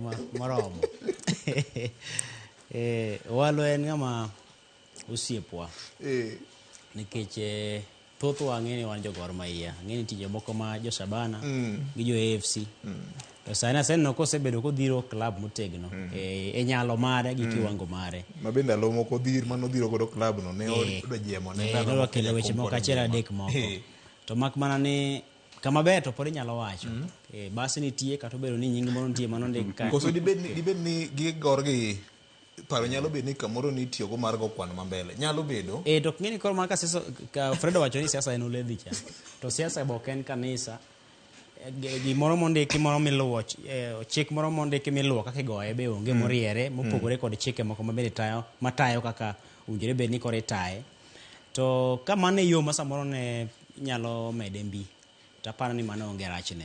Moromo. Eh, Owalo en ng'ama osiepwa. Nikech eh, thothwa ang'e ni wan jo Gor Mahia. Ang'e ni nitie jomoko ma jo Shabana gi jo AFC. To sani aseneno kosebedo kodhiro club motegno e, e nyalo mare gi kiwango mare. Ma be ndalo moko dhir mane odhiro godo club no ne Eh, odwa jiemo ne eh, ndalo nodwa moko kelo weche jakom moko pod achiel ngima. adek moko. Eh. To mak mana ni kama ber to pod inyalo wacho. Eh, bas nitie kata obedo ni nying moro nitie manondik ka. Koso dibed ni dibed ni gigor gi paro nyalo bedo ni kamoro ni itiyogo mar go kwan ma mbele. Nyalo bedo. Eh, to ng'eni koro mana ka siasa ka Fred owacho ni siasa en oledhi cha. To siasa be ok en kanisa. Eh, Gimoro mondiki moro miluwo, eh, chik moro mondiki miluwo kaka igoye be onge moriere mopogore kod chike moko ma bende tayo matayo kaka owinjore bed ni koro itaye. To ka mano e yo ma samoro ne nyalo mede mbi, to aparo ni mano onge rachne.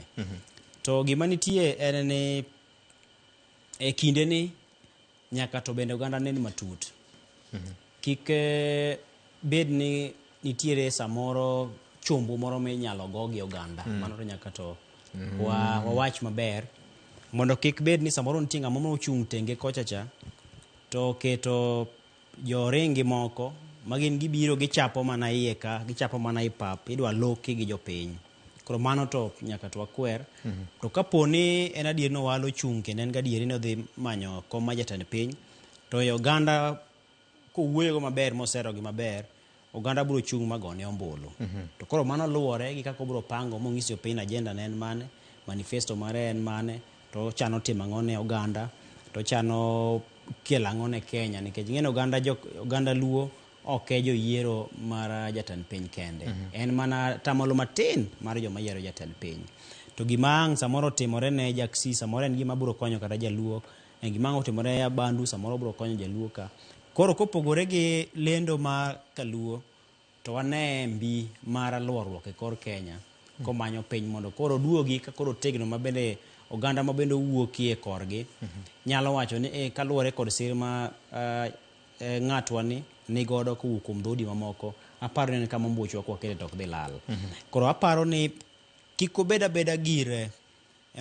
To gima nitie en ni e kindeni nyaka to bende oganda nen matut. Kik eh, bed ni nitiere samoro chombo moro minyalo go gi oganda. Mano to nyaka to wa, wawach maber mondo kik bed ni samoro nitie ng'ama mochung' tenge kocha cha to oketo joringi moko ma gin gibiro gichapo mana iye ka gichapo mana i pap idwa loki gi jopiny koro mano to nyaka to wakwer to kapo ni en adier ni Owalo ochung' kendo en gadieri ni odhi manyo kom mar jatend piny to e oganda kowuoyogo maber moserogi maber oganda biro chung' ma gone ombulu to koro mano luwore gi kaka obiro pango mong'is jopiny agenda ne en mane manifesto mare en mane to ochano timo ang'o ne oganda to ochano kelo ang'o ne Kenya nikech ing'e ni oganda jok, oganda Luo ok e joyiero mar jatend piny kende en mana tamalo matin mar joma yiero jatend piny to gima ang' samoro otimore ne Jaksi samoro en gima biro konyo kata jaluo en gima ang' otimore Abandu samoro biro konyo jaluo ka koro kopogore gi lendo mar kaluo to wane mbi mar luorruok e kor Kenya komanyo piny mondo koro oduogi ka koro otegno ma bende oganda ma bende owuokie korgi nyalo wacho ni eh, kaluwore kod sir ma uh, eh, ng'atwa ni nigodo kowuok kuom dhoudi mamoko aparo ni en kama ombuchwa kwakete to ok dhi lal koro aparo ni kik obed abeda gir eh,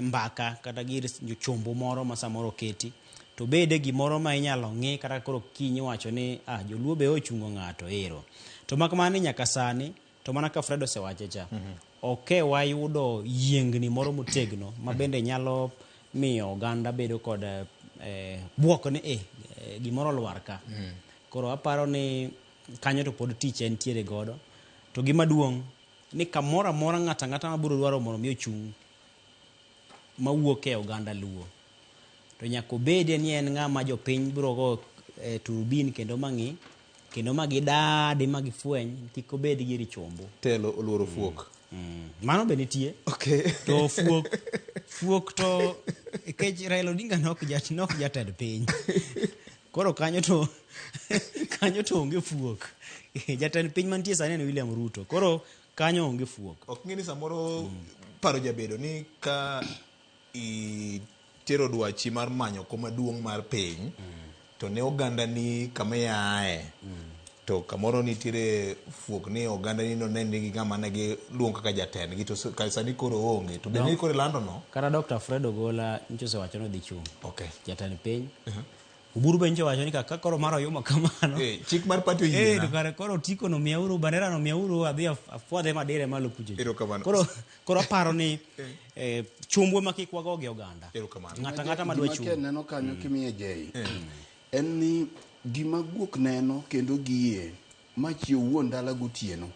mbaka kata gir chombo moro ma samoro oketi to bede gimoro ma inyalo ng'i kata koro kiny iwacho ni ah, joluo be ochungo ng'ato ero to mak mana ni nyaka sani to mana ka Fred osewache cha ok wayudo yiengni moro motegno ma bende nyalo miyo oganda bedo kod eh, buok ni eh, eh, gimoro olwar ka koro aparo ni kanyo to pod tich entiere godo to gima duong' ni kamoro amora ng'ato ang'ata mabiro dwaro mondo mi ochung' mawuok e oganda luo to nyaka obedie ni en ng'ama jopiny biro go e turubin kendo mang'i kendo ma gidadi ma gifweny kik obed gi richombo Telo oluoro fuok. Mano be nitie Okay. to fuok fuok to nikech Raila Odinga ne ok jat, ne ok jatend piny koro kanyo to kanyo to onge fuok jatend piny mantie sani en William Ruto koro kanyo onge fuok Ok ng'e ni samoro paro jabedo ni ka itero dwachi mar manyo koma duong' mar piny to ne oganda ni kama iaye to kamoro nitiere fuok ni oganda ni nonen ni gi ng'ama ne giluongo kaka jatendgi to ka sani koro onge to bende ni koro ilando no kata Dr. Fred Ogola nyocha osewacho ni odhi chung' okay jatend piny Oburu be nyocha owacho ni kaka koro mar oyuma kamano Eh, chik mar party Eh, oyiena to kare koro otiko no miyauru bandera no miyauru adhi afwadhe madire malo kucho. Erokamano. Koro koro aparo ni eh, chumbwe ma kik wago gi oganda. Erokamano. Ng'ato ang'ata madwa Gima chung'. Ken neno kanyo kimiye Jay en ni gima guok neno kendo giye ma chiew wuon dala gotieno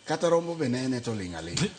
kata rombo be nene to ling' aling'a.